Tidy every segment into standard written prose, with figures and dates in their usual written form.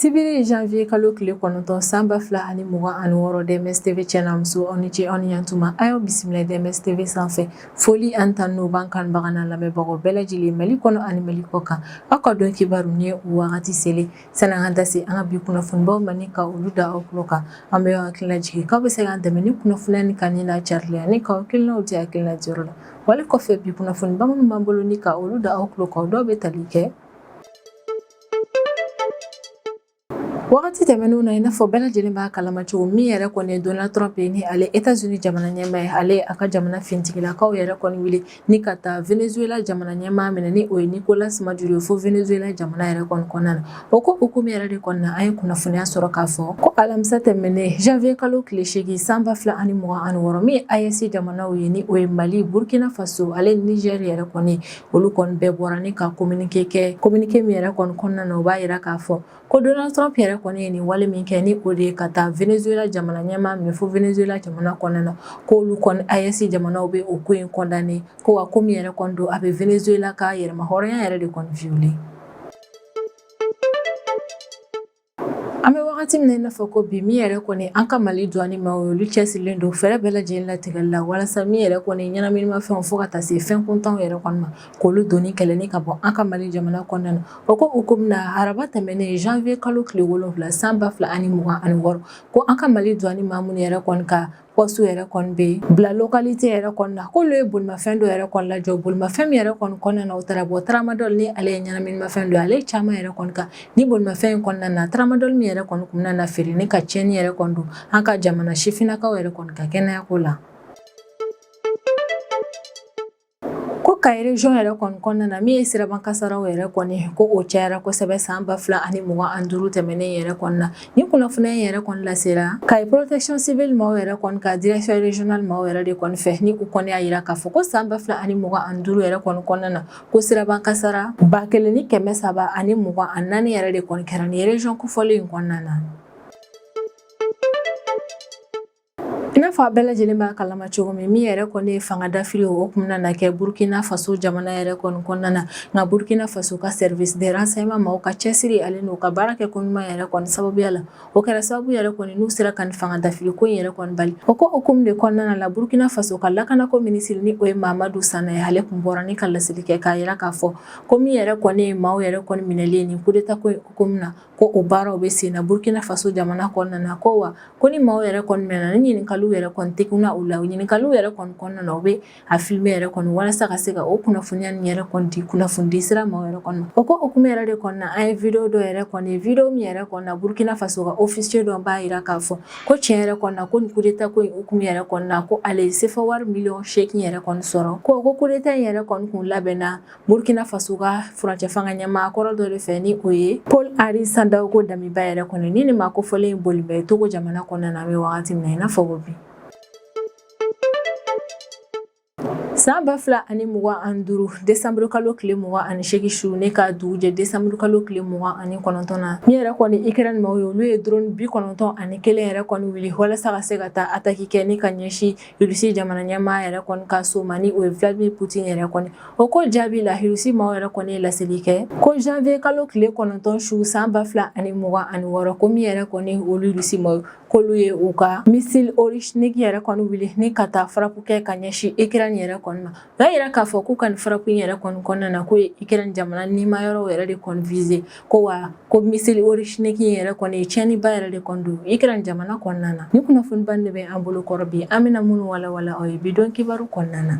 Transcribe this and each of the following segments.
Sibiri janvier kalo tile 9 san 2026, DMS TV cɛ n'a muso, aw ni ce, aw ni yantuma. A y'aw bisimila DMS TV sanfɛ. Foli ani tanu b'an kanubaga n'a lamɛnbagaw bɛɛ lajɛlen, Mali kɔnɔ ani Mali kɔ kan. Aw ka don kibaru ni ye wagati selen. Sani an ka da se an ka bi kunnafonibaw ma ni ka olu da aw tulo kan, an bɛ aw hakili lajigin k'aw bɛ se k'an dɛmɛ ni kunnafoniya ni kanu n'a carili ani k'aw hakilinaw di hakilina diyɔrɔ la. Wale kɔfɛ, bi kunnafoniba minnu b'an bolo ni ka olu da aw tulo kan, o dɔw bɛ tali kɛ wagati tɛmɛnenw na. I n'a fɔ bɛɛ lajɛlen b'a kalama cogo min yɛrɛ kɔni, Donald Trump ye, ni ale États-Unis jamana ɲɛmaa ye, ale a ka jamana finitigilakaw yɛrɛ kɔni wuli ni ka taa Venezuela jamana ɲɛmaa minɛ, ni o ye Nicolas Maduro ye, fo Venezuela jamana yɛrɛ kɔni kɔnɔna na. O ko hukumu yɛrɛ de kɔnɔna na, an ye kunnafoniya sɔrɔ k'a fɔ ko alamisa tɛmɛnen, janvier kalo tile 8 san 2026, min ye AES jamanaw ye, ni o ye Mali, Burkina Faso ale Niger yɛrɛ kɔni, olu kɔni bɛɛ bɔra ni ka communiqué kɛ. Communiqué min yɛrɛ kɔni kɔnɔna na, o b'a yira k'a fɔ ko Donald Trump yɛrɛ kɔni ye nin wale min kɛ, ni o de ye ka taa Venezuela jamana ɲɛmaa minɛ fo Venezuela jamana kɔnɔna na, k'olu kɔni AES jamanaw bɛ o ko in condamné, ko wa ko min yɛrɛ kɔni don, a bɛ Venezuela ka yɛrɛmahɔrɔnya yɛrɛ de kɔni violer. An bɛ wagati min na i n'a fɔ ko bi, min yɛrɛ kɔni an ka Mali douane maaw ye, olu cɛsirilen don fɛɛrɛ bɛɛ lajɛlen latigɛli la walasa min yɛrɛ kɔni ɲɛnaminimafɛnw, fo ka taa se fɛn kuntanw yɛrɛ kɔni ma, k'olu donni kɛlɛ ni ka bɔ an ka Mali jamana kɔnɔna na. O ko hukumu na, araba tɛmɛnen, janvier kalo tile 7 san 2026, ko an ka Mali douane maa minnu yɛrɛ kɔni ka poste yɛrɛ kɔni bɛ bila localité yɛrɛ kɔni na, k'olu ye bolimafɛn dɔ yɛrɛ kɔni lajɔ. Bolimafɛn min yɛrɛ kɔni kɔnɔna na, o taara bɔ tramadol, ni ale ye ɲɛnaminimafɛn dɔ ye, ale caman yɛrɛ kɔni kan ni bolimafɛn in kɔnɔna na. Tramadol min yɛrɛ kɔni kun bɛna feere ni ka tiɲɛni yɛrɛ kɔni don an ka jamana sifinnakaw yɛrɛ kɔni ka kɛnɛyako la. Ko Kayi région yɛrɛ kɔni kɔnɔna na, min ye siraban kasaraw yɛrɛ kɔni, ko o cayara kosɛbɛ san 2025 tɛmɛnen yɛrɛ kɔni na. Ni kunnafoniya in yɛrɛ kɔni lasera Kayi protection civile maaw yɛrɛ kɔni ka direction régionale maaw yɛrɛ de kɔni fɛ, ni u kɔni y'a yira k'a fɔ ko san 2025 yɛrɛ kɔni kɔnɔna na, ko siraban kasara 1324 yɛrɛ de kɔni kɛra ni région kofɔlen in kɔnɔna na. I n'a fɔ a bɛɛ lajɛlen b'a kalama cogo min, min yɛrɛ kɔni ye fanga dafiri, o kun nana kɛ Burkina Faso jamana yɛrɛ kɔni kɔnɔna na. Nka Burkina Faso ka service de renseignement maaw ka cɛsiri ale n'u ka baara kɛ ko ɲuman yɛrɛ kɔni sababuya la, o kɛra sababu yɛrɛ kɔni n'u sera ka nin fanga dafiri ko in yɛrɛ kɔni bali. O ko hukumu de kɔnɔna la, Burkina Faso ka lakanako minisiri, ni o ye Mamadu Sana ye, ale kun bɔra ni ka laseli kɛ k'a yira k'a fɔ ko min yɛrɛ kɔni ye maaw yɛrɛ kɔni minɛlen nin coup d'état ko in hukumu na, ko o baaraw bɛ sen na Burkina Faso jamana kɔnɔna na, ko wa ko ni maaw yɛrɛ kɔni minɛna, ni ɲininkaliw yɛrɛ kɔni tɛkunna u la, o ɲininkaliw yɛrɛ kɔni kɔnɔna na, u bɛ a filmer yɛrɛ kɔni walasa ka se ka o kunnafoniya nin yɛrɛ kɔni di kunnafonidi sira maaw yɛrɛ kɔni ma. O ko hukumu yɛrɛ de kɔnɔna, an ye vidéo dɔ yɛrɛ kɔni, vidéo min yɛrɛ kɔnɔna na, Burkina Faso ka officier dɔ b'a yira k'a fɔ ko tiɲɛ yɛrɛ kɔnɔna, ko nin coup d'état ko in hukumu yɛrɛ kɔnɔna, ko ale ye CFA wari miliyɔn 8 yɛrɛ kɔni sɔrɔ, ko coup d'état in yɛrɛ kɔni kun labɛnna Burkina Faso ka furancɛ fanga ɲɛmaa kɔrɔ dɔ de fɛ, ni o ye Paul Henri Sandaogo Damiba yɛrɛ kɔni. Ni nin maa kofɔlen in boli bɛ Togo jamana kɔnɔna na, an bɛ wagati min na i n'a fɔ ko bi. San 2025 décembre kalo tile 28 su ne ka dugu jɛ décembre kalo tile 29 na, min yɛrɛ kɔni Ukraine maaw ye, olu ye drone 91 yɛrɛ kɔni wuli walasa ka se ka taa attaque kɛ ni ka ɲɛsin Russie jamana ɲɛmaa yɛrɛ kɔni ka so ma, ni o ye Vladimir Poutine yɛrɛ kɔni. O ko jaabi la, Russie maaw yɛrɛ kɔni ye laseli kɛ ko janvier kalo tile 9 su san 2026, ko min yɛrɛ kɔni olu Russie maaw, k'olu ye u ka missile Oreshnik yɛrɛ kɔni wuli ni ka taa frappe kɛ ka ɲɛsin Ukraine yɛrɛ kɔni ma. O y'a yira k'a fɔ k'u ka nin frappe in yɛrɛ kɔni kɔnɔna na, k'o ye Ukraine jamana nima yɔrɔw yɛrɛ de kɔni viser, ko wa ko missile Oreshnik in yɛrɛ kɔni ye tiɲɛniba yɛrɛ de kɔni don Ukraine jamana kɔnɔna na. Ni kunnafoniba de bɛ an bolo kɔrɔ bi, an bɛna minnu walawala aw ye bi don kibaru kɔnɔna na.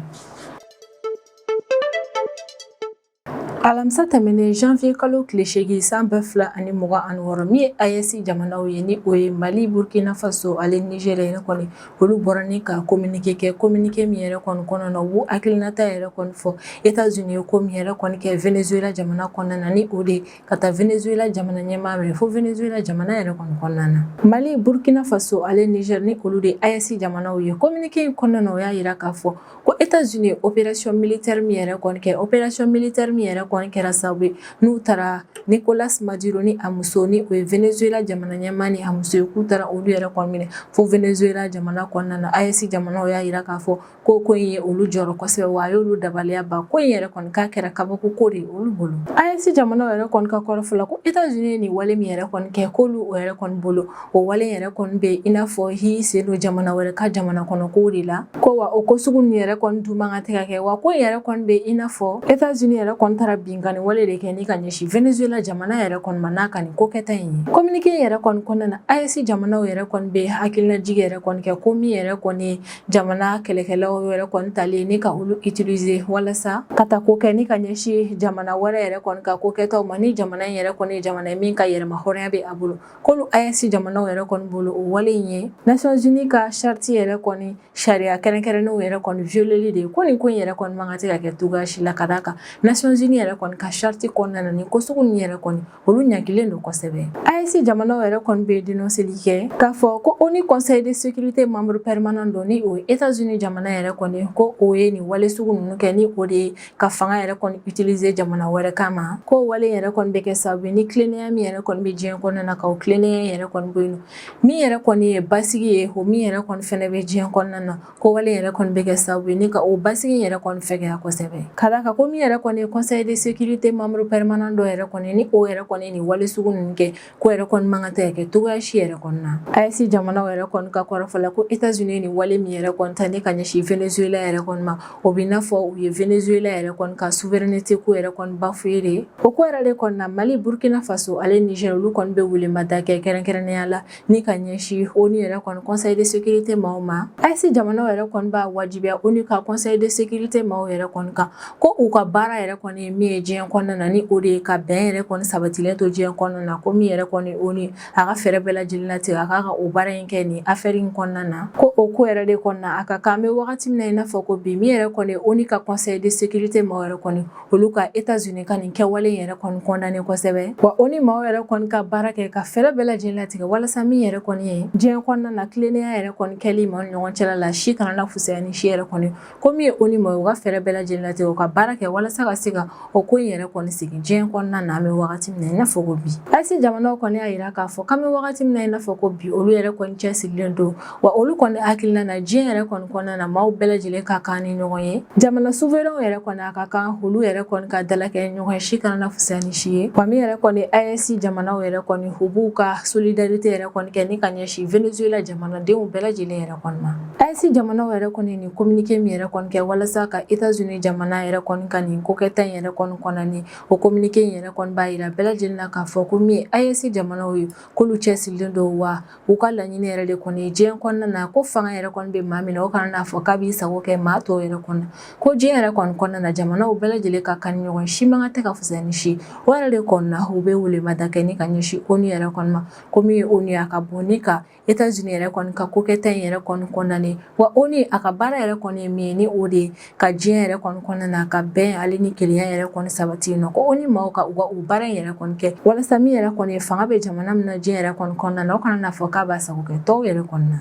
Alamisa tɛmɛnen, janvier kalo tile 8 san 2026, min ye AES jamanaw ye, ni o ye Mali, Burkina Faso ale Niger yɛrɛ kɔni, olu bɔra ni ka communiqué kɛ. Communiqué min yɛrɛ kɔni kɔnɔna na, u b'u hakilinata yɛrɛ kɔni fɔ États-Unis ye ko min yɛrɛ kɔni kɛ Venezuela jamana kɔnɔna na, ni o de ka taa Venezuela jamana ɲɛmaa minɛ fo Venezuela jamana yɛrɛ kɔni kɔnɔna na. Mali, Burkina Faso ale Niger, ni olu de AES jamanaw ye, communiqué in kɔnɔna na, o y'a yira k'a fɔ ko États-Unis opération militaire min yɛrɛ kɔni kɛ, opération militaire min yɛrɛ kɔni kɛra sababu ye n'u taara Nicolas Maduro ni a muso, ni o ye Venezuela jamana ɲɛmaa ni a muso ye, k'u taara olu yɛrɛ kɔni minɛ fo Venezuela jamana kɔnɔna na. AES jamanaw y'a jira k'a fɔ ko in ye olu jɔrɔ kosɛbɛ, wa a y'olu dabaliya ban. Ko in yɛrɛ kɔni k'a kɛra kabako ko de ye olu bolo. AES jamanaw yɛrɛ kɔni ka kɔrɔfɔ la, ko États-Unis ye nin wale min yɛrɛ kɔni kɛ, k'olu o yɛrɛ kɔni bolo, o wale yɛrɛ kɔni bɛ i n'a fɔ i sen don jamana wɛrɛ ka jamana kɔnɔ kow de la, ko wa o ko sugu ninnu yɛrɛ kɔni dun man kan tɛ ka kɛ. Wa ko in yɛrɛ kɔni bɛ i n'a fɔ États-Unis yɛrɛ kɔni taara binkanni wale de kɛ ni ka ɲɛsin Venezuela jamana yɛrɛ kɔni ma n'a ka nin ko kɛta in ye. Communiqué in yɛrɛ kɔni kɔnɔna na, AES jamanaw yɛrɛ kɔni bɛ hakilinajigi yɛrɛ kɔni kɛ ko min yɛrɛ kɔni ye jamana kɛlɛkɛlaw yɛrɛ kɔni talen ni ka olu utiliser walasa ka taa ko kɛ ni ka ɲɛsin jamana wɛrɛ yɛrɛ kɔni ka ko kɛtaw ma, ni jamana in yɛrɛ kɔni ye jamana ye min ka yɛrɛma hɔrɔnya bɛ a bolo. K'olu AES jamanaw yɛrɛ kɔni bolo, o wale in ye Nations Unies ka charte yɛrɛ kɔni sariya kɛrɛnkɛrɛnnenw yɛrɛ kɔni violeli de ye. Ko nin ko in yɛrɛ kɔni man kan tɛ ka kɛ cogoya si la, ka d'a kan Nations Unies yɛrɛ kɔni ka charte kɔnɔna na, nin ko sugu ninnu yɛrɛ kɔni olu ɲangilen don kosɛbɛ. AES jamanaw yɛrɛ kɔni bɛ dénonceli kɛ k'a fɔ ko ONU Conseil de sécurité membre permanent dɔ, ni o ye États-Unis jamana yɛrɛ kɔni, ko o ye nin wale sugu ninnu kɛ, ni o de ye ka fanga yɛrɛ kɔni utiliser jamana wɛrɛ kama. Ko wale yɛrɛ kɔni bɛ kɛ sababu ye ni tilennenya min yɛrɛ kɔni bɛ diɲɛ kɔnɔna na, ka o tilennenya yɛrɛ kɔni bɔ yen nɔ, min yɛrɛ kɔni ye basigi ye, o min yɛrɛ kɔni fɛnɛ bɛ diɲɛ kɔnɔna na, ko wale yɛrɛ kɔni bɛ kɛ sababu ye ni ka o basigi yɛrɛ kɔni fɛgɛya kosɛbɛ. Ka d'a kan ko min yɛrɛ kɔni ye Conseil de sécurité membre permanent dɔ yɛrɛ kɔni, ni o yɛrɛ kɔni nin wale sugu ninnu kɛ, ko yɛrɛ kɔni man kan tɛ ka kɛ cogoya si yɛrɛ kɔni na. AES jamanaw yɛrɛ kɔni ka kɔrɔfɔ la, ko États-Unis nin wale min yɛrɛ kɔni ta ni ka ɲɛsin Venezuela yɛrɛ kɔni ma, o b'i n'a fɔ u ye Venezuela yɛrɛ kɔni ka souveraineté ko yɛrɛ kɔni bafoué de. O ko yɛrɛ de kɔni na, Mali, Burkina Faso ale Niger, olu kɔni bɛ welemada kɛ kɛrɛnkɛrɛnnenya la ni ka ɲɛsin ONU yɛrɛ kɔni Conseil de sécurité maaw ma. AES jamanaw yɛrɛ kɔni b'a wajibiya ONU ka Conseil de sécurité maaw yɛrɛ kɔni kan ko u ka baara yɛrɛ kɔni ye min ye diɲɛ kɔnɔna na, ni o de ye ka bɛn yɛrɛ kɔni sabatilen to diɲɛ kɔnɔna na, ko min yɛrɛ kɔni ONU a ka fɛɛrɛ bɛɛ lajɛlen latigɛ a k'a ka o baara in kɛ nin affaire in kɔnɔna na. Ko o ko yɛrɛ de kɔnɔna a ka kan an bɛ wagati min na i n'a fɔ ko bi, min yɛrɛ kɔni ONU ka Conseil de sécurité maaw yɛrɛ kɔni, olu ka États-Unis ka nin kɛwale in yɛrɛ kɔni condamné kosɛbɛ. Wa ONU maaw yɛrɛ kɔni ka baara kɛ ka fɛɛrɛ bɛɛ lajɛlen latigɛ walasa min yɛrɛ kɔni ye diɲɛ kɔnɔna na tilennenya yɛrɛ kɔni kɛli maaw ni ɲɔgɔn cɛla la, si kana na fusaya ni si yɛrɛ kɔni. Ko min ye ONU maaw ye, u ka fɛɛrɛ bɛɛ lajɛlen latigɛ u ka baara kɛ walasa ka se ka o ko in yɛrɛ kɔni segin diɲɛ kɔnɔna na an bɛ wagati min na i n'a fɔ ko bi. AES jamanaw kɔni y'a jira k'a fɔ k'an bɛ wagati min na i n'a fɔ ko bi, olu yɛrɛ kɔni cɛsirilen don, wa olu kɔni hakilina na, diɲɛ yɛrɛ kɔni kɔnɔna na, maaw bɛɛ lajɛlen ka kan ni ɲɔgɔn ye. Jamana souverain yɛrɛ kɔni, a ka kan olu yɛrɛ kɔni ka dalakɛ ɲɔgɔn ye, si kana na fusaya ni si ye. Wa min yɛrɛ kɔni AES jamanaw yɛrɛ kɔni, u b'u ka solidarité yɛrɛ kɔni kɛ ni ka ɲɛsin Venezuela jamanadenw bɛɛ lajɛlen yɛrɛ kɔni ma. AES jamanaw yɛrɛ kɔni nin communiqué min yɛrɛ kɔni kɛ walasa ka États-Unis jamana yɛrɛ kɔni ka nin ko kɛta in yɛrɛ kɔni condamné, o communiqué in yɛrɛ kɔni b'a jira bɛɛ lajɛlen na k'a fɔ ko min ye AES jamanaw ye, k'olu cɛsirilen don, wa u ka laɲini yɛrɛ de kɔni ye diɲɛ kɔnɔna na, ko fanga yɛrɛ kɔni bɛ maa min na, o kana n'a fɔ k'a b'i sago kɛ maa tɔw yɛrɛ kɔnɔ. Ko diɲɛ yɛrɛ kɔni kɔnɔna na, jamanaw bɛɛ lajɛlen ka kan ni ɲɔgɔn ye, si man kan tɛ ka fisaya ni si. O yɛrɛ de kɔni na, u bɛ welemada kɛ ni ka ɲɛsin ONU yɛrɛ kɔni ma, ko min ye ONU ye, a ka bɔ ni ka États-Unis yɛrɛ kɔni ka ko kɛta in yɛrɛ kɔni condamné. Wa ONU a ka baara yɛrɛ kɔni ye min ye, ni o de ye ka diɲɛ yɛrɛ kɔni kɔnɔna na ka bɛn ale ni kelenya yɛrɛ kɔni sabati nɔ, ko ONU maaw ka u ka o baara in yɛrɛ kɔni kɛ walasa min yɛrɛ kɔni ye fanga bɛ jamana min na diɲɛ yɛrɛ kɔni kɔnɔna na, o kana n'a fɔ k'a b'a sago kɛ tɔw yɛrɛ kɔni na.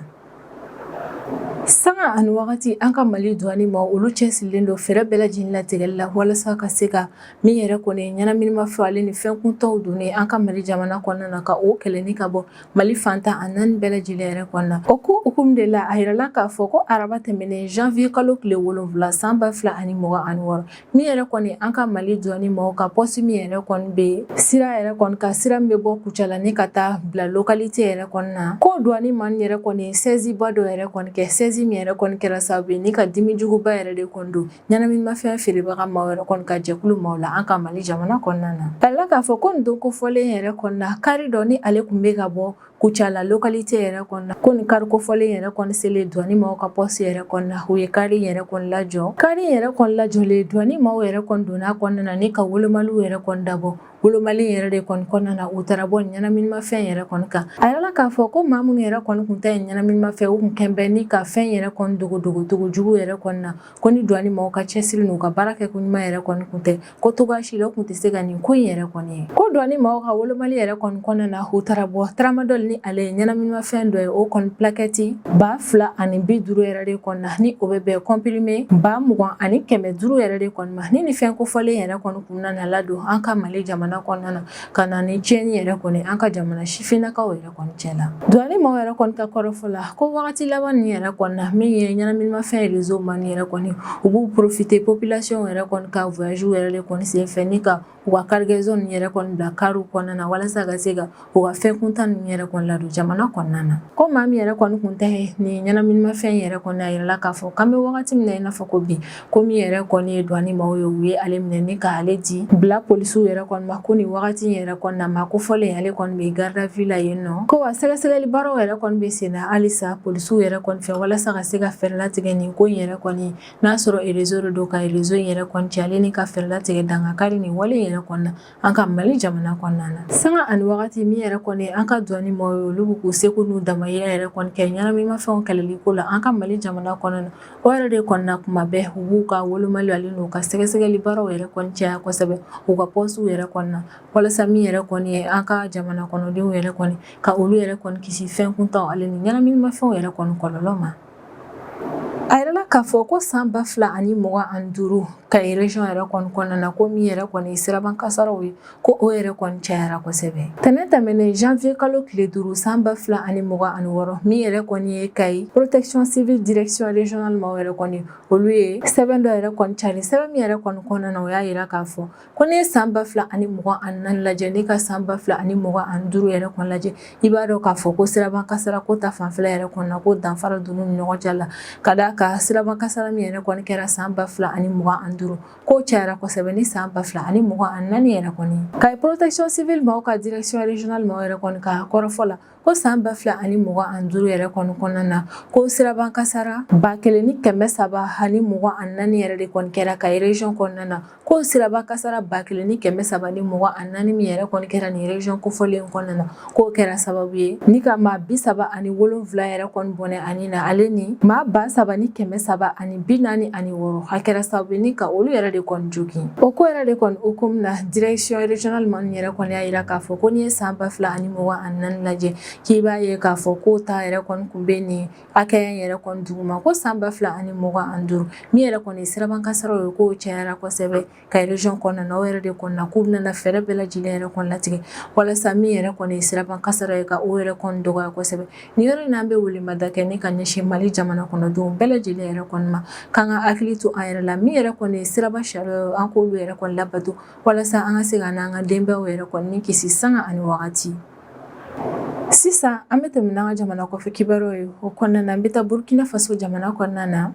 Sanga ani wagati, an ka Mali douane maaw, olu cɛsirilen don fɛɛrɛ bɛɛ lajɛlen latigɛli la walasa ka se ka min yɛrɛ kɔni ye ɲɛnaminimafɛnw ale ni fɛn kuntanw donnen an ka Mali jamana kɔnɔna na, ka o kɛlɛ ni ka bɔ Mali fan 14 bɛɛ lajɛlen yɛrɛ kɔnɔna na. O ko hukumu de la, a yirala k'a fɔ ko araba tɛmɛnen janvier kalo tile 7 san 2026, min yɛrɛ kɔni an ka Mali douane maaw ka poste min yɛrɛ kɔni bɛ sira yɛrɛ kɔni ka sira min bɛ bɔ Kucala ni ka taa bila localité yɛrɛ kɔni na, ko douane maa yɛrɛ kɔni saisie ba dɔ yɛrɛ kɔni kɛ, saisie min yɛrɛ kɔni kɛra sababu ye ni ka dimi juguba yɛrɛ de kɔni don ɲɛnaminimafɛn feerebaga maaw yɛrɛ kɔni ka jɛkulu maaw la an ka Mali jamana kɔnɔna na. A yirala k'a fɔ ko nin don kofɔlen yɛrɛ kɔnɔna na, kari dɔ ni ale tun bɛ ka bɔ Kucala localité yɛrɛ kɔnɔna, ko nin kari kofɔlen yɛrɛ kɔni selen douane maaw ka poste yɛrɛ kɔnɔna na, u ye kari yɛrɛ kɔni lajɔ. Kari yɛrɛ kɔni lajɔlen, douane maaw yɛrɛ kɔni donna kɔnɔna na ni ka wolomaliw yɛrɛ kɔni dabɔ. Wolomali yɛrɛ de kɔni kɔnɔna na, u taara bɔ ɲɛnaminimafɛn yɛrɛ kɔni kan. A yirala k'a fɔ ko maa minnu yɛrɛ kɔni tun ta ye ɲɛnaminimafɛn, u tun kɛn bɛ ni ka fɛn yɛrɛ kɔni dogo dogo cogo jugu yɛrɛ kɔni na, ko ni douane maaw ka cɛsiri n'u ka baara kɛ ko ɲuman yɛrɛ kɔni kun tɛ, ko cogoya si la u tun tɛ se ka nin ko in yɛrɛ kɔni ye. Ko douane maaw ka wolomali yɛrɛ kɔni kɔnɔna na, u taara bɔ tramadol ni ni ale ye ɲɛnaminimafɛn dɔ ye, o kɔni plaquette 2050 yɛrɛ de kɔni na, ni o bɛ bɛn comprimé 20,500 yɛrɛ de kɔni ma. Ni nin fɛn kofɔlen yɛrɛ kɔni kun nana ladon an ka Mali jamana kɔnɔna na, ka na ni tiɲɛni yɛrɛ kɔni an ka jamana sifinnakaw yɛrɛ kɔni cɛ la. Douane maaw yɛrɛ kɔni ka kɔrɔfɔ la, ko wagati laban nin yɛrɛ kɔni na, min ye ɲɛnaminimafɛn réseau man yɛrɛ kɔni, u b'u profiter population yɛrɛ kɔni ka voyage yɛrɛ de kɔni senfɛ, ni ka u ka cargaison ninnu yɛrɛ kɔni bila kariw kɔnɔna na, walasa ka se ka u ka fɛn kuntan ninnu yɛrɛ kɔni ladon jamana kɔnɔna na. Ko maa min yɛrɛ kɔni kun tɛ nin ɲɛnaminimafɛn yɛrɛ kɔni, a yirala k'a fɔ k'an bɛ wagati min na i n'a fɔ ko bi, ko min yɛrɛ kɔni ye douane maaw ye, u ye ale minɛ ni ka ale di bila polisiw yɛrɛ kɔni ma. Ko nin wagati in yɛrɛ kɔni na, maa kofɔlen ale kɔni bɛ garde à vue la yen nɔ. Ko wa sɛgɛsɛgɛli baaraw yɛrɛ kɔni bɛ sen na halisa polisiw yɛrɛ kɔni fɛ, walasa ka se ka fɛɛrɛ latigɛ nin ko in yɛrɛ kɔni, n'a sɔrɔ réseau de don, ka réseau in yɛrɛ kɔni ci, ale ni ka fɛɛrɛ latigɛ dankari nin wale in yɛrɛ kɔni na an ka Mali jamana kɔnɔna na. Sanga ani wagati min yɛrɛ kɔni an ka douane maaw ye, olu b'u k'u seko n'u damayira yɛrɛ kɔni kɛ ɲɛnaminimafɛnw kɛlɛli ko la an ka Mali jamana kɔnɔna na. O yɛrɛ de kɔni na, kuma bɛɛ u b'u ka wolomali ale n'u ka sɛgɛsɛgɛli baaraw yɛrɛ kɔni caya kosɛbɛ u ka pɔsiw yɛrɛ kɔni na, walasa min yɛrɛ kɔni ye an ka jamana kɔnɔdenw yɛrɛ kɔni, ka olu yɛrɛ kɔni kisi fɛn kuntanw ale ni ɲɛnaminimafɛnw yɛrɛ kɔni kɔlɔlɔ ma. A yirala k'a fɔ ko san 2025, Kayi région yɛrɛ kɔni kɔnɔna na, ko min yɛrɛ kɔni ye siraban kasaraw ye, ko o yɛrɛ kɔni cayara kosɛbɛ. Tɛnɛn tɛmɛnen janvier kalo tile 5 san 2026, min yɛrɛ kɔni ye Kayi protection civile direction régionale maaw yɛrɛ kɔni, olu ye sɛbɛn dɔ yɛrɛ kɔni cari. Sɛbɛn min yɛrɛ kɔni kɔnɔna na, o y'a yira k'a fɔ ko n'i ye san 2024 lajɛ, n'i ka san 2025 yɛrɛ kɔni lajɛ, i b'a dɔn k'a fɔ ko siraban kasara ko ta fanfɛla yɛrɛ kɔni na, ko danfara donn'u ni ɲɔgɔn cɛ la, ka d'a kan siraban kasara min yɛrɛ kɔni kɛra san 2025, k'o cayara kosɛbɛ ni san 2024 yɛrɛ kɔni. Kayi protection civile maaw ka direction régionale maaw yɛrɛ kɔni ka kɔrɔfɔ la, ko san 2025 yɛrɛ kɔni kɔnɔna na, ko siraban kasara 1324 yɛrɛ de kɔni kɛra Kayi région kɔnɔna na. Ko siraba kasara 1324 min yɛrɛ kɔni kɛra nin région kofɔlen kɔnɔna na, k'o kɛra sababu ye ni ka maa 37 yɛrɛ kɔni bɔnɛ ani na, ale ni maa 3346, a kɛra sababu ye ni ka olu yɛrɛ de kɔni jogin. O ko yɛrɛ de kɔni hukumu na, direction régionale maa ninnu yɛrɛ kɔni y'a yira k'a fɔ ko n'i ye san 2024 lajɛ, k'i b'a ye k'a fɔ k'o ta yɛrɛ kɔni kun bɛ nin hakɛya in yɛrɛ kɔni duguma. Ko san 2025 min yɛrɛ kɔni siraban kasaraw ye, k'o cayara kosɛbɛ Kayi région kɔnɔna na. O yɛrɛ de kɔni na, k'u bɛna fɛɛrɛ bɛɛ lajɛlen yɛrɛ kɔni latigɛ walasa min yɛrɛ kɔni ye siraban kasara ye, ka o yɛrɛ kɔni dɔgɔya kosɛbɛ. Nin yɔrɔ in na, an bɛ welemada kɛ ni ka ɲɛsin Mali jamana kɔnɔdenw bɛɛ lajɛlen yɛrɛ kɔni ma, k'an ka hakili to an yɛrɛ la. Min yɛrɛ kɔni ye siraba sariya, an k'olu yɛrɛ kɔni labato, walasa an ka se ka n'an ka denbayaw yɛrɛ kɔni kisi sanga ani wagati. Sisan an bɛ tɛmɛ n'an ka jamana kɔfɛ kibaruyaw ye. O kɔnɔna na, an bɛ taa Burkina Faso jamana kɔnɔna na.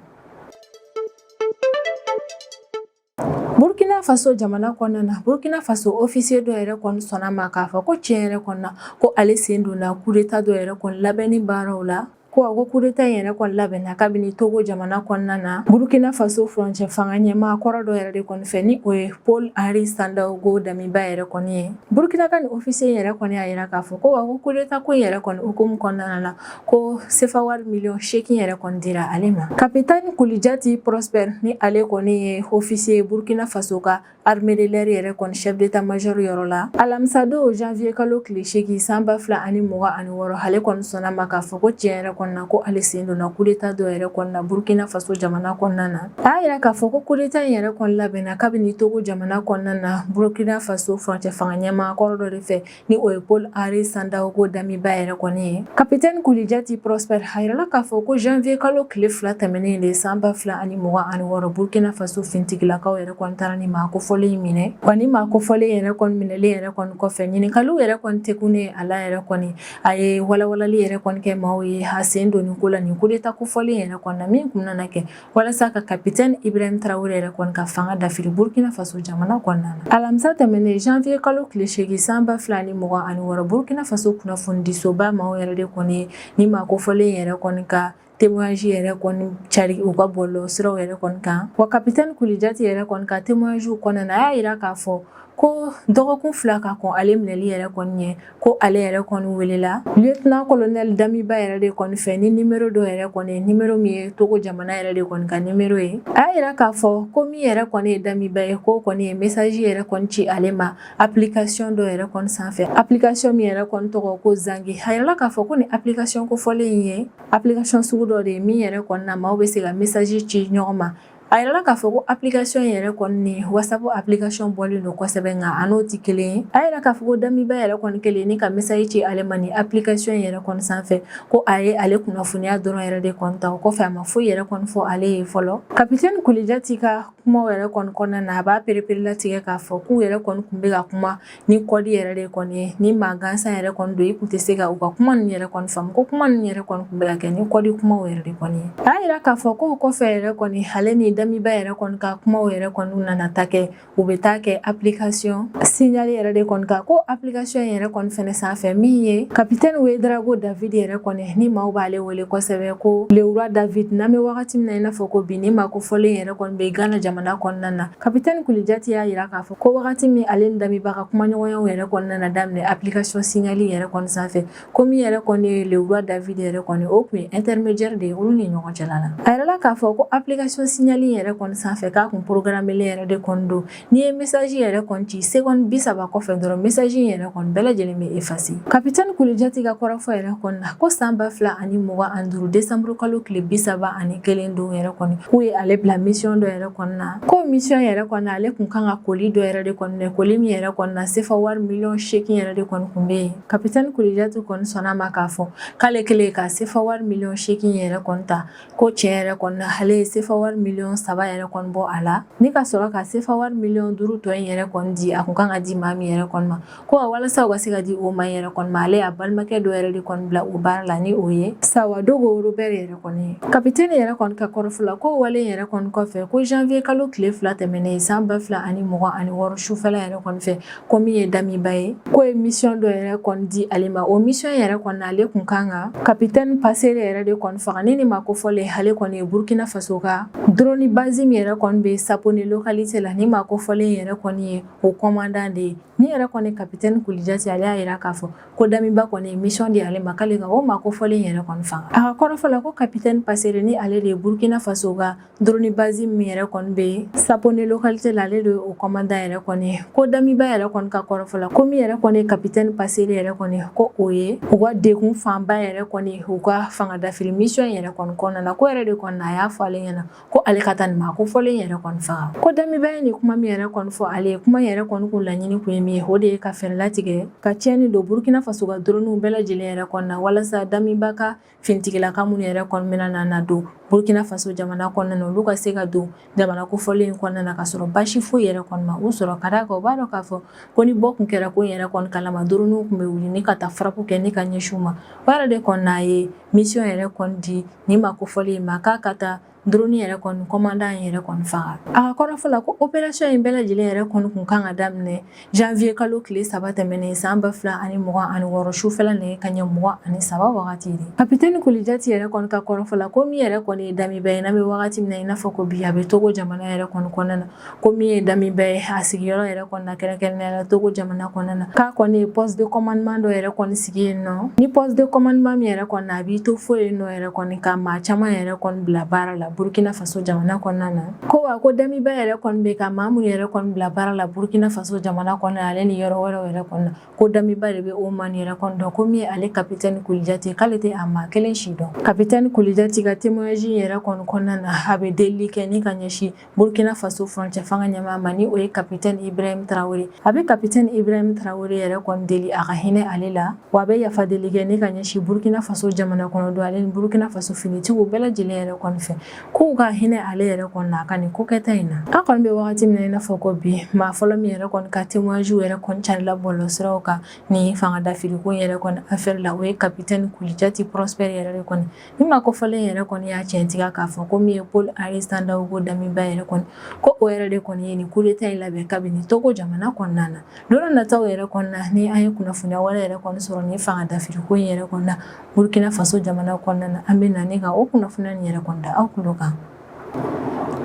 Burkina Faso jamana kɔnɔna na, Burkina Faso officier dɔ yɛrɛ kɔni sɔnna ma k'a fɔ ko tiɲɛ yɛrɛ kɔni na, ko ale sen donna coup d'état dɔ yɛrɛ kɔni labɛnni baaraw la. Ko a ko coup d'état in yɛrɛ kɔni labɛnna kabini Togo jamana kɔnɔna na, Burkina Faso furancɛ fanga ɲɛmaa kɔrɔ dɔ yɛrɛ de kɔni fɛ, ni o ye Paul Henri Sandaogo Damiba yɛrɛ kɔni ye. Burkina ka nin officier in yɛrɛ kɔni y'a yira k'a fɔ ko wa ko coup d'état ko in yɛrɛ kɔni hukumu kɔnɔna na, ko sefa wari miliyɔn 8 yɛrɛ kɔni dira ale ma. Kapitɛni Kulijati Prosper, ni ale kɔni ye officier Burkina Faso ka armée de l'air yɛrɛ kɔni chef d'état-major yɔrɔ la, alamisadon janvier kalo tile 8 san 2026, ale kɔni sɔnna ma k'a fɔ ko tiɲɛ yɛrɛ kɔni na, ko ale sen donna coup d'état dɔ yɛrɛ kɔni na Burkina Faso jamana kɔnɔna na. A y'a yira k'a fɔ ko coup d'état in yɛrɛ kɔni labɛnna kabini Togo jamana kɔnɔna na, Burkina Faso furancɛ fanga ɲɛmaa kɔrɔ dɔ de fɛ, ni o ye Paul Henri Sandaogo Damiba yɛrɛ kɔni ye. Kapitɛni Kulijati Prosper a yirala k'a fɔ ko janvier kalo tile 2 tɛmɛnen de san 2026, Burkina Faso finitigilakaw yɛrɛ kɔni taara ni maa kofɔlen in minɛ. Wa ni maa kofɔlen yɛrɛ kɔni minɛlen yɛrɛ kɔni kɔfɛ, ɲininkaliw yɛrɛ kɔni tekunnen a la yɛrɛ kɔni, a ye walawalali yɛrɛ kɔni kɛ maaw ye a sen donni ko la nin coup d'état kofɔlen yɛrɛ kɔni na, min kun nana kɛ walasa ka kapitɛni Ibrahim Traoré yɛrɛ kɔni ka fanga dafiri Burkina Faso jamana kɔnɔna na. Alamisa tɛmɛnen janvier kalo tile 8 san 2026, Burkina Faso kunnafonidisoba maaw yɛrɛ de kɔni ye ni maa kofɔlen yɛrɛ kɔni ka témoignage yɛrɛ kɔni cari u ka bɔlɔlɔ siraw yɛrɛ kɔni kan. Wa kapitɛni Kulijati yɛrɛ kɔni ka témoignage kɔnɔna na, a y'a yira k'a fɔ ko dɔgɔkun 2 ka kɔn ale minɛli yɛrɛ kɔni ɲɛ, ko ale yɛrɛ kɔni welela lieutenant colonel Damiba yɛrɛ de kɔni fɛ ni nimero dɔ yɛrɛ kɔni ye, nimero min ye Togo jamana yɛrɛ de kɔni ka nimero ye. A y'a yira k'a fɔ ko min yɛrɛ kɔni ye Damiba ye, k'o kɔni ye message yɛrɛ kɔni ci ale ma application dɔ yɛrɛ kɔni sanfɛ, application min yɛrɛ kɔni tɔgɔ ko Zangi. A yirala k'a fɔ ko nin application kofɔlen in ye application sugu dɔ de ye min yɛrɛ kɔni na maaw bɛ se ka message ci ɲɔgɔn ma. A yirala k'a fɔ ko application yɛrɛ kɔni ni WhatsApp application bɔlen don kosɛbɛ, nka a n'o tɛ kelen ye. A yira k'a fɔ ko Damiba yɛrɛ kɔni kɛlen ni ka message ci ale ma nin application yɛrɛ kɔni sanfɛ, ko a ye ale kunnafoniya dɔrɔn yɛrɛ de kɔni ta, o kɔfɛ a ma foyi yɛrɛ kɔni fɔ ale ye fɔlɔ. Kapitɛni Kulijati ka kumaw yɛrɛ kɔni kɔnɔna na, a b'a pereperelatigɛ k'a fɔ k'u yɛrɛ kɔni tun bɛ ka kuma ni code yɛrɛ de kɔni ye. Ni maa gansan yɛrɛ kɔni don, i tun tɛ se ka u ka kuma ninnu yɛrɛ kɔni faamu, ko kuma ninnu yɛrɛ kɔni tun bɛ ka kɛ ni code kumaw yɛrɛ de kɔni ye. A y'a yira k'a fɔ k'o kɔfɛ yɛrɛ kɔni, ale ni Damiba yɛrɛ kɔni ka kumaw yɛrɛ kɔni nana ta kɛ, u bɛ taa kɛ application Signal yɛrɛ de kɔni kan, ko application yɛrɛ kɔni fɛnɛ sanfɛ, min ye kapitɛni Ouédraogo David yɛrɛ kɔni, ni maaw b'ale wele kosɛbɛ ko le roi David. N'an bɛ wagati min na i n'a fɔ ko bi, ni maa kofɔlen yɛrɛ kɔni bɛ Gana jamana kɔnɔna na. Kapitɛni Kulijati y'a yira k'a fɔ ko wagati min ale ni Damiba ka kumaɲɔgɔnyaw yɛrɛ kɔni nana daminɛ application Signal yɛrɛ kɔni sanfɛ, ko min yɛrɛ kɔni ye le roi David yɛrɛ kɔni, o tun ye intermédiaire de ye olu ni ɲɔgɔn cɛla la. A yirala k'a fɔ ko application Signal yɛrɛ kɔni sanfɛ, k'a kun programmelen yɛrɛ de kɔni don, n'i ye message yɛrɛ kɔni ci, seconde 30 kɔfɛ dɔrɔn, message yɛrɛ kɔni bɛɛ lajɛlen bɛ effacer. Kapitɛni Kulijati ka kɔrɔfɔ yɛrɛ kɔni na, ko san 2025 décembre kalo tile 31 don yɛrɛ kɔni, k'u ye ale bila mission dɔ yɛrɛ kɔni na, ko mission yɛrɛ kɔni na, ale kun kan ka colis dɔ yɛrɛ de kɔni minɛ, colis min yɛrɛ kɔni na, sefa wari miliyɔn 8 yɛrɛ de kɔni kun bɛ yen. Kapitɛni Kulijati kɔni sɔnna ma k'a fɔ k'ale kɛlen ka sefa wari miliyɔn 8 yɛrɛ kɔni ta, ko tiɲɛ yɛrɛ kɔni na, ale ye sefa wari miliyɔn 3 yɛrɛ kɔni bɔ a la, ni ka sɔrɔ ka sefa wari miliyɔn 5 tɔ in yɛrɛ kɔni di a kun kan ka di maa min yɛrɛ kɔni ma. Ko walasa u ka se ka di o maa yɛrɛ kɔni ma, ale y'a balimakɛ dɔ yɛrɛ de kɔni bila o baara la, ni o ye Sawadogo Robert yɛrɛ kɔni ye. Kapitɛni yɛrɛ kɔni ka kɔrɔfɔ la, ko wale yɛrɛ kɔni kɔfɛ, ko janvier kalo tile 2 tɛmɛnen san 2026 sufɛla yɛrɛ kɔni fɛ, ko min ye Damiba ye, k'o ye mission dɔ yɛrɛ kɔni di ale ma. O mission yɛrɛ kɔni, ale kun kan ka kapitɛni Pasere yɛrɛ de kɔni faga. Ni maa kofɔlen, ale kɔni ye Burkina Faso ka drone base min yɛrɛ kɔni bɛ Sapone localité la, ni maa kofɔlen yɛrɛ kɔni ye o commandant de ye. Ni yɛrɛ kɔni kapitɛni Kulijati, ale y'a yira k'a fɔ ko Damiba kɔni ye mission di ale ma, k'ale ka o maa kofɔlen yɛrɛ kɔni faga. A ka kɔrɔfɔ la, ko kapitɛni Pasere, ni ale de ye Burkina Faso ka drone base min yɛrɛ kɔni bɛ Sapone localité la, ale de ye o commandant yɛrɛ kɔni ye. Ko Damiba yɛrɛ kɔni ka kɔrɔfɔ la, ko min yɛrɛ kɔni ye kapitɛni Pasere yɛrɛ kɔni, ko o ye u ka degun fanba yɛrɛ kɔni u ka fanga dafiri mission yɛrɛ kɔni kɔnɔna na. Ko yɛrɛ de kɔni na, a y'a fɔ ale ɲɛna ko ale ka taa nin maa kofɔlen yɛrɛ kɔni faga. Ko Damiba ye nin kuma min yɛrɛ kɔni fɔ ale ye, kuma yɛrɛ kɔni kun laɲini kun ye min ye, o de ye ka fɛɛrɛ latigɛ ka tiɲɛni don Burkina Faso ka drone bɛɛ lajɛlen yɛrɛ kɔni na, walasa Damiba ka finitigilaka minnu yɛrɛ kɔni bɛna na don Burkina Faso jamana kɔnɔna na, olu ka se ka don jamana kofɔlen in kɔnɔna na ka sɔrɔ baasi foyi yɛrɛ kɔni ma u sɔrɔ, ka d'a kan u b'a dɔn k'a fɔ ko ni bɔ kun kɛra ko in yɛrɛ kɔni kalama, drone kun bɛ wuli ni ka taa frappe kɛ ni ka ɲɛsin u ma. O yɛrɛ de kɔni n'a ye mission yɛrɛ kɔni di nin maa kofɔlen in ma, k'a ka taa drone yɛrɛ kɔni commandant yɛrɛ kɔni faga. A ka kɔrɔfɔ la, ko opération in bɛɛ lajɛlen yɛrɛ kɔni kun kan ka daminɛ janvier kalo tile 3 tɛmɛnen san 2026 sufɛla nɛgɛ kanɲɛ 23 wagati de. Kapitɛni Kulijati yɛrɛ kɔni ka kɔrɔfɔ la, ko min yɛrɛ kɔni ye Damiba ye, n'an bɛ wagati min na i n'a fɔ ko bi, a bɛ Togo jamana yɛrɛ kɔni kɔnɔna na, ko min ye Damiba ye, a sigiyɔrɔ yɛrɛ kɔni na, kɛrɛnkɛrɛnnenya la Togo jamana kɔnɔna na, k'a kɔni ye poste de commandement dɔ yɛrɛ kɔni sigi yen nɔ. Ni poste de commandement min yɛrɛ kɔni na, a b'i to fo yen nɔ yɛrɛ kɔni ka maa caman yɛrɛ kɔni bila baara la Burkina Faso jamana kɔnɔna na. Ko wa ko Damiba yɛrɛ kɔni bɛ ka maa minnu yɛrɛ kɔni bila baara la Burkina Faso jamana kɔnɔna, ale ni yɔrɔ wɛrɛw yɛrɛ kɔni na, ko Damiba de bɛ o maa nin yɛrɛ kɔni dɔn. Ko min ye ale kapitɛni Kulijati, k'ale tɛ a maa kelen si dɔn. Kapitɛni Kulijati ka témoignage yɛrɛ kɔni kɔnɔna na, a bɛ delili kɛ ni ka ɲɛsin Burkina Faso furancɛ fanga ɲɛmaa ma, ni o ye kapitɛni Ibrahim Traoré. A bɛ kapitɛni Ibrahim Traoré yɛrɛ kɔni deli a ka hinɛ ale la, wa a bɛ yafa deli kɛ ni ka ɲɛsin Burkina Faso jamana kɔnɔdenw ale ni Burkina Faso finitigiw bɛɛ lajɛlen yɛrɛ kɔni fɛ, k'u ka hinɛ ale yɛrɛ kɔni na a ka nin ko kɛta in na. An kɔni bɛ wagati min na i n'a fɔ ko bi, maa fɔlɔ min yɛrɛ kɔni ka témoignage yɛrɛ kɔni carila bɔlɔlɔsiraw kan ni fanga dafiri ko yɛrɛ kɔni affaire la, o ye kapitɛni Kulijati Prosper yɛrɛ de kɔni. Ni maa kofɔlen yɛrɛ kɔni y'a tiɲɛtigiya k'a fɔ ko min ye Paul Henri Sandaogo Damiba yɛrɛ kɔni, ko o yɛrɛ de kɔni ye nin coup d'état in labɛn kabini Togo jamana kɔnɔna na. Don nataw yɛrɛ kɔnɔna na, ni an ye kunnafoniya wɛrɛ yɛrɛ kɔni sɔrɔ nin fanga dafiri ko in yɛrɛ kɔni na Burkina Faso jamana kɔnɔna na, an bɛ na ni ka o kunnafoniya nin yɛrɛ kɔni da aw tulo kan.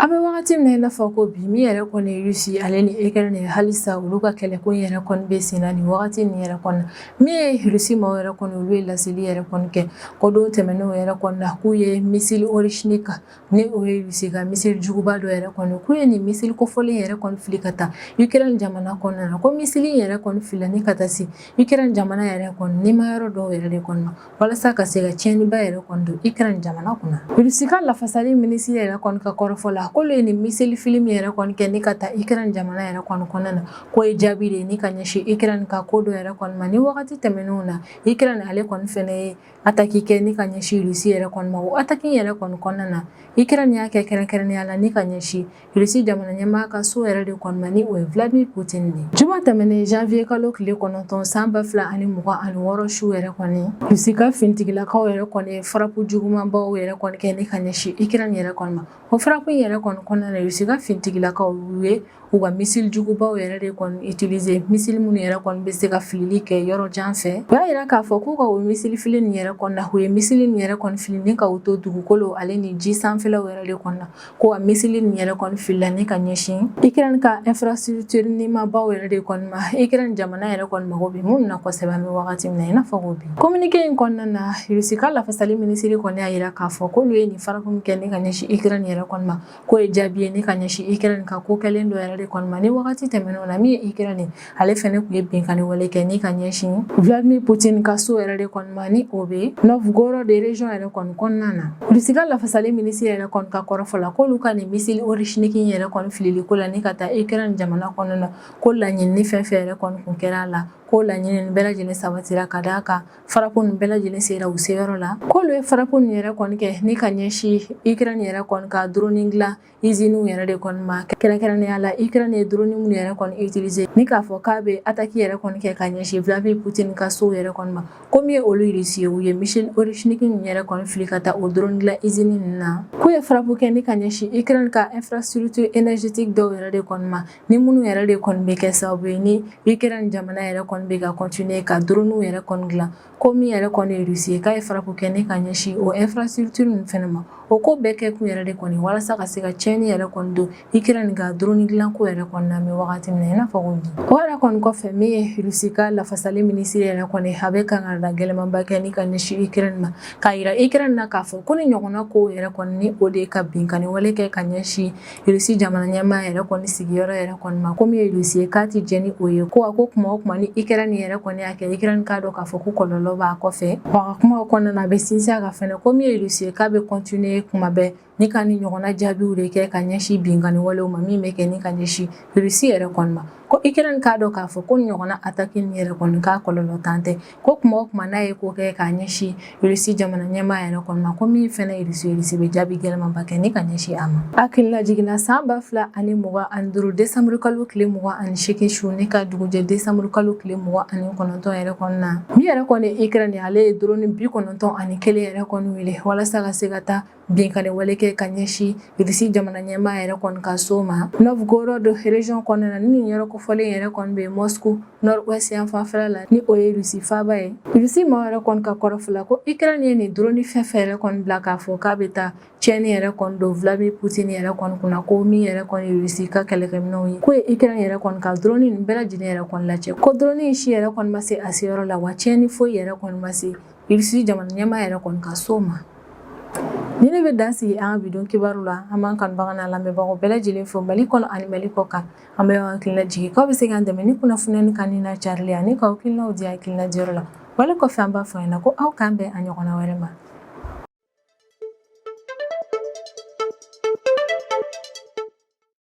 An bɛ wagati min na i n'a fɔ ko bi, min yɛrɛ kɔni ye Russie ale ni Ukraine ye, halisa olu ka kɛlɛko in yɛrɛ kɔni bɛ sen na nin wagati nin yɛrɛ kɔni. Min ye Russie maaw yɛrɛ kɔni, olu ye laseli yɛrɛ kɔni kɛ ko don tɛmɛnenw yɛrɛ kɔni na, k'u ye missile Oreshnik, ni o ye Russie ka missile juguba dɔ yɛrɛ kɔni, k'u ye nin missile kofɔlen yɛrɛ kɔni fili ka taa Ukraine jamana kɔnɔna na, ko missile in yɛrɛ kɔni filila ni ka taa se Ukraine jamana yɛrɛ kɔni nima yɔrɔ dɔw yɛrɛ de kɔni ma, walasa ka se ka tiɲɛniba yɛrɛ kɔni don Ukraine jamana kunna. Russie ka lafasali minisiri yɛrɛ kɔni ka kɔrɔfɔ la, k'olu ye nin missile fili min yɛrɛ kɔni kɛ ni ka taa Ukraine jamana yɛrɛ kɔni kɔnɔna na, k'o ye jaabi de ye ni ka ɲɛsin Ukraine ka ko dɔ yɛrɛ kɔni ma. Ni wagati tɛmɛnenw na, Ukraine ale kɔni fɛnɛ ye attaque kɛ ni ka ɲɛsin Russie yɛrɛ kɔni ma. O attaque yɛrɛ kɔni kɔnɔna na, Ukraine y'a kɛ kɛrɛnkɛrɛnnenya la ni ka ɲɛsin Russie jamana ɲɛmaa ka so yɛrɛ de kɔni ma, ni o ye Vladimir Poutine de. Juma tɛmɛnen, janvier kalo tile 9 san 2026 su yɛrɛ kɔni, Russie ka finitigilakaw yɛrɛ kɔni ye frappe jugumanbaw yɛrɛ kɔni kɛ ni ka ɲɛsin Ukraine yɛrɛ kɔni ma. O frappe yɛrɛ kɔni kɔnɔna na, Russie ka finitigilakaw ye u ka missile jugubaw yɛrɛ de kɔni utiliser, missile minnu yɛrɛ kɔni bɛ se ka filili kɛ yɔrɔ jan fɛ. U y'a yira k'a fɔ k'u ka o missile fili nin yɛrɛ kɔni na, u ye missile nin yɛrɛ kɔni fili ni ka u to dugukolo ale ni ji sanfɛlaw yɛrɛ de kɔni na, ko ka missile nin yɛrɛ kɔni filila ni ka ɲɛsin Ukraine ka infrastructure nimabaw yɛrɛ de kɔni ma, Ukraine jamana yɛrɛ kɔni mago bɛ minnu na kosɛbɛ an bɛ wagati min na i n'a fɔ ko bi. Communiqué in kɔnɔna na, Russie ka lafasali minisiri kɔni y'a yira k'a fɔ k'olu ye nin frappe min kɛ ni ka ɲɛsin Ukraine yɛrɛ kɔni ma, k'o ye jaabi ye ni ka ɲɛsin Ukraine ka ko kɛlen dɔ yɛrɛ de kɔni ma. Ni wagati tɛmɛnenw na, min ye Ukraine, ale fɛnɛ tun ye binkanni wale kɛ ni ka ɲɛsin Vladimir Poutine ka so yɛrɛ de kɔni ma, ni o bɛ Novgorod région yɛrɛ kɔni kɔnɔna na. Russie ka lafasali minisiri yɛrɛ kɔni ka kɔrɔfɔ la, k'olu ka nin missile Oreshnik yɛrɛ kɔni filili ko la ni ka taa Ukraine jamana kɔnɔna na, ko laɲinini fɛn fɛn yɛrɛ kɔni kun kɛra a la, ko laɲini bɛɛ lajɛlen sabatira, ka d'a kan frappe ninnu bɛɛ lajɛlen sera u seyɔrɔ la. K'olu ye frappe ninnu yɛrɛ kɔni kɛ ni ka ɲɛsin Ukraine yɛrɛ kɔni ka drone dilan usines yɛrɛ de kɔni ma, kɛrɛnkɛrɛnnenya la Ukraine ye drone minnu yɛrɛ kɔni utiliser ni k'a fɔ k'a bɛ attaque yɛrɛ kɔni kɛ ka ɲɛsin Vladimir Poutine ka so yɛrɛ kɔni ma. Ko min ye olu Russie ye, u ye missile Oreshnik ninnu yɛrɛ kɔni fili ka taa o drone dilan usine ninnu na. K'u ye frappe kɛ ni ka ɲɛsin Ukraine ka infrastructure énergétique dɔw yɛrɛ de kɔni ma, ni minnu yɛrɛ de kɔni bɛ kɛ sababu ye ni Ukraine jamana yɛrɛ kɔni bɛ ka continuer ka drone yɛrɛ kɔni dilan. Ko min yɛrɛ kɔni ye Russie ye, k'a ye frappe kɛ ni ka ɲɛsin o infrastructure ninnu fɛnɛ ma. O ko bɛɛ kɛ kun yɛrɛ de kɔni walasa ka se ka tiɲɛni yɛrɛ kɔni don Ukraine ka drone dilan ko yɛrɛ kɔni na an bɛ wagati min na i n'a fɔ ko bi. O yɛrɛ kɔni kɔfɛ, min ye Russie ka lafasali minisiri yɛrɛ kɔni, a bɛ kankarida gɛlɛnmanba kɛ ni ka ɲɛsin Ukraine ma, k'a yira Ukraine na k'a fɔ ko ni ɲɔgɔnna kow yɛrɛ kɔni, ni o de ye ka binkanni wale kɛ ka ɲɛsin Russie jamana ɲɛmaa yɛrɛ kɔni sigiyɔrɔ yɛrɛ kɔni ma, ko min ye Russie ye, k'a ti jɛn ni o ye. Ko a ko kuma o kuma ni Ukraine yɛrɛ kɔni y'a kɛ, Ukraine k'a dɔn k'a fɔ ko kɔlɔlɔ b'a kɔfɛ. Wa a ka kumaw kɔnɔna na, a bɛ sinsin a kan fɛnɛ ko min ye Russie ye, k'a bɛ continuer kuma bɛɛ ni ka ni ɲɔgɔnna jaabiw de kɛ ka ɲɛsin binkanni walew ma min bɛ kɛ ni ka ɲɛsin Russie yɛrɛ kɔni ma. Ko Ukraine k'a dɔn k'a fɔ ko ni ɲɔgɔnna attaque nin yɛrɛ kɔni, k'a kɔlɔlɔ tan tɛ, ko kuma o kuma n'a ye ko kɛ k'a ɲɛsin Russie jamana ɲɛmaa yɛrɛ kɔni ma, ko min fɛnɛ ye Russie, Russie bɛ jaabi gɛlɛnmanba kɛ ni ka ɲɛsin a ma. Hakilila jiginna, san 2025 décembre kalo tile 28 su ni ka dugujɛ décembre kalo tile 29 yɛrɛ kɔni na, min yɛrɛ kɔni ye Ukraine, ale ye drone 91 yɛrɛ kɔni wele walasa ka se ka taa binkanni wale kɛ ka ɲɛsin Russie jamana ɲɛmaa yɛrɛ kɔni ka so ma Novgorod région kɔnɔna na. Ni nin yɔrɔ kofɔlen yɛrɛ kɔni bɛ Moscou nord-ouest yan fanfɛla la, ni o ye Russie faaba ye. Russie maaw yɛrɛ kɔni ka kɔrɔfɔ la, ko Ukraine ye nin drone fɛn fɛn yɛrɛ kɔni bila k'a fɔ k'a bɛ taa tiɲɛni yɛrɛ kɔni don Vladimir Poutine yɛrɛ kɔni kunna, ko min yɛrɛ kɔni ye Russie ka kɛlɛkɛminɛnw ye, k'o ye Ukraine yɛrɛ kɔni ka drone nin bɛɛ lajɛlen yɛrɛ kɔni lacɛ, ko drone in si yɛrɛ kɔni ma se a seyɔrɔ la, wa tiɲɛni foyi yɛrɛ kɔni ma se Russie jamana ɲɛmaa yɛrɛ kɔni ka so ma. Ni ne bɛ dan sigi an ka bi don kibaru la. An b'an kanubaga n'a lamɛnbagaw bɛɛ lajɛlen fo Mali kɔnɔ ani Mali kɔ kan. An bɛ hakilina jigin k'aw bɛ se k'an dɛmɛ ni kunnafoniya kan ni n'a carili ani k'aw hakilinaw di hakilina diyɔrɔ la. Wale kɔfɛ, an b'a fɔ ɲɛna ko aw k'an bɛn a ɲɔgɔnna wɛrɛ ma.